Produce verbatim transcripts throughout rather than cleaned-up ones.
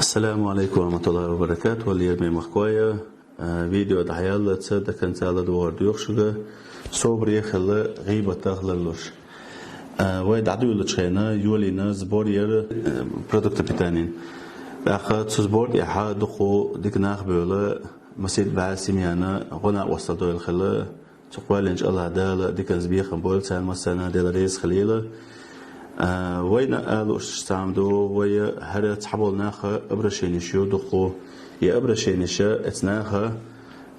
Ассаламу алейкум ва рахматуллахи ва баракатух, лераме махкоя. А, видео дӀаяьллаца даканца ладувгӀар доьху шуьга, собаре хила гӀийбатах ларлуш. А, вай дӀадуьйлучу хенахь йолийна сбор яра, э, продукты питания. ТӀаккха цу сбор тӀехь дукха дика нах бевлла, масех бӀе семьяна гӀо-накъостал дойла хилла. Цу кхоьллинчу АллахӀ Дала диканца бекхам бойла царна массарна, Дела реза хилийла. А, вайна а лууш цхьаъ ду, вай хӀара цхьаболу наха обращенеш ю дукха. И обращенеш эца наха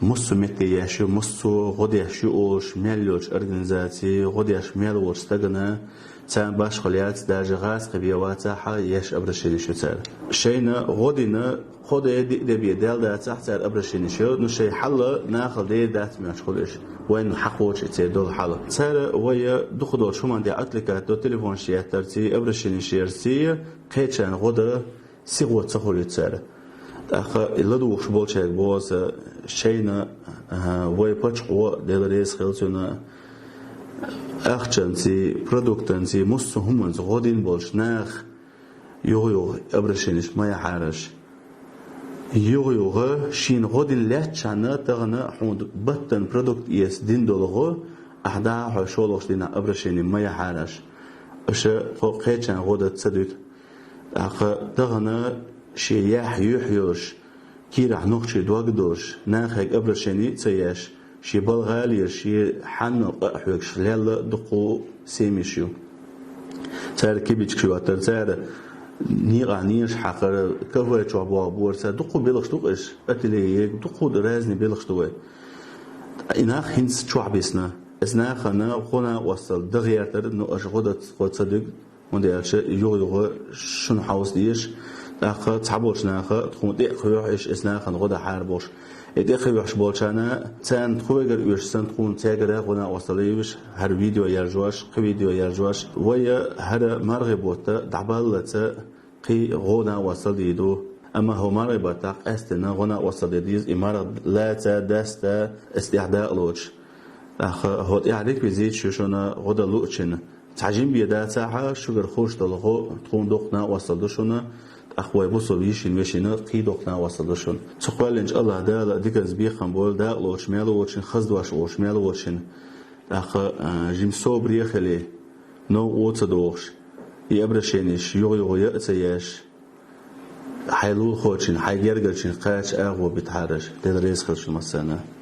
массо а метте еш ю, массо а гӀо деш ю олуш мел йолчу организаций, гӀо деш мел волчу стагана, царна башхалла яц, даже гӀазкхи бен вацахь а, еш обращенеш ю цара. Шайна гӀо дина, кхо де, диъ де бен даьлла дацахь, цара обращенеш ю, ну шайн хьал нахала дер дац моьттуш хуьлу уьш. Вайна хьакхочу и церан долу хьал. Цара вай дукха долчу хӀуманна тӀе отвлекать до, телефонаш еттарций, обращенеш ярций, кхечарна гӀо дан сихо ца хуьлуьйту цара. ТӀаккха и ладугӀуш болчаьрга боху аса, шайна, а, вай паччахьо, Дела реза хила цунна, ахчанций, продуктанций, массо а хӀуманца гӀо дина болчу наха юха-юха обращенеш ма яхьара аша. Юха-юха шена гӀо дина лаьттачхьана тахана хьуна баттана продукт эца дина долу гӀо, ахь дахьа хьо шолгӀачу дийнахь обращени ма яхьара аша. Аша тхо кхечарна гӀо дан ца дуьту. ТӀаккха тахана шен яхь юьхь йолуш, кийрахь нохчий дог долуш, нахе обращени а ца еш, шен балха лелаш, шен хьанал къа а хьоьгуш лелла дукха семьяш ю. Цара кибичкаш йоттар, цара некъахь неша хьакхар, кафе чохь боху бора, цара дукха белхаш ду-кх уьш, ателье, дукха разный белхаш ду вай. И нах хӀинца чохь бисна. Эца нахана гӀо-накъостал дан гӀертар, ну аша гӀо дан тхо ца дуьгу, хӀунда аьлча юха-юха шуна хьовса дезаш, тӀаккха цхьаболчу наха тхуна тӀе а кхоьхьу уьш, эца нахана гӀо дахьара бохуш. И тӀе кхоьхьуш болчарна, царна тхоьгара оьшуш санна, тхуна цаьргара гӀо-накъостал йовш, хӀара видео яржош, кхин видео яржош. Вай хӀара мархи бутт дӀабаллалц кхин гӀо-накъостал дийр ду. Амма хӀокху мархи баттахь къаьсттина гӀо-накъостал дан деза, и марха лаца, даста, эца тӀехь дакъа лоцуш. ТӀаккха хӀокху тӀехь реквизиташ ю шуна гӀо дан луучун. Цхьа жима бен дацахь а, шуьгара хууш долу гӀо тхуна дукха накъостал ду шуна, тӀаккха вай бусалба йишина, вешина кхин дукха накъостал ду шуна. Цу кхоьллинчу АллахӀ Дала диканца бекхам бойла дакъа лоцуш мел воцучун, хаза дош олуш мел воцучун. ТӀаккха, а, жима собаре хилий, новкъа ца дохуш, и обращенеш юха-юха яа а ца еш, хьайн лулахочун, хьайн гергарчун кхача агӀо битахьара аша, Дела реза хила шуна массарна.